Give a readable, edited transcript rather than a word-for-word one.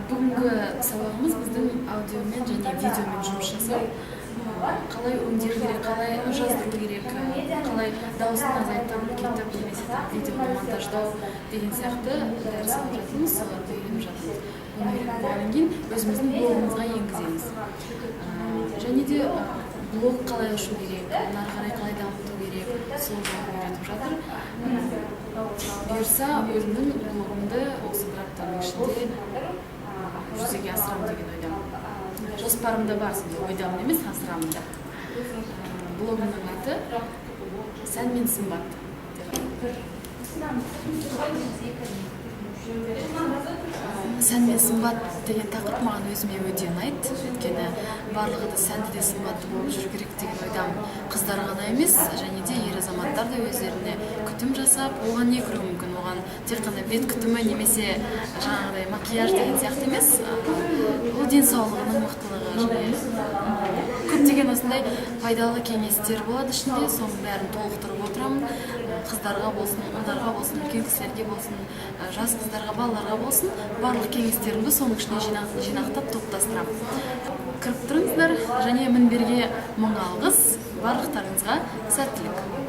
Бүгінгі сабағымыз біздің аудиомен және видеомен жұмыс жасау. Қалай өңдеу керек, қалай жаздыру керек, қалай дауысын азайтып, үлкейтіп немесе там видеоны монтаждау деген сияқты дәріс алып жатырмыз, соларды үйреніп жатырмыз. Оны үйреніп болғаннан кейін өзіміздің блогымызға енгіземіз. Және де блог қалай ашу керек, оны ары қарай қалай дамыту керек, сол жағын үйретіп жатыр. Бұйырса, өзімнің блогымды осы бір аптаның ішінде жүзеге асырамын деген ойдамын. Жоспарымда бар сондай, ойдамын емес, асырамын да. Блогымның аты «Сән мен сымбат» деп. Сән мен сымбат деген тақырып маған өзіме өте ұнайды, өйткені барлығы да сәнді де сымбатты болып жүру керек деген ойдамын. Қыздар ғана емес, және де ер азаматтар да өздеріне күтім жасап, оған не кіруі мүмкін? Оған тек қана бет күтімі немесе жаңағыдай макияж деген сияқты емес, ол денсаулығының мықтылығы және көптеген осындай пайдалы кеңестер болады ішінде. Соның бәрін толықтырып отырамын. Қыздарға болсын, ұлдарға болсын, үлкен кісілерге болсын, жас қыздарға, балаларға болсын, барлық кеңестерімді соның ішіне жинақтап, топтастырамын. Кіріп тұрыңыздар. Және мінберге мың алғыс, барлықтарыңызға сәттілік.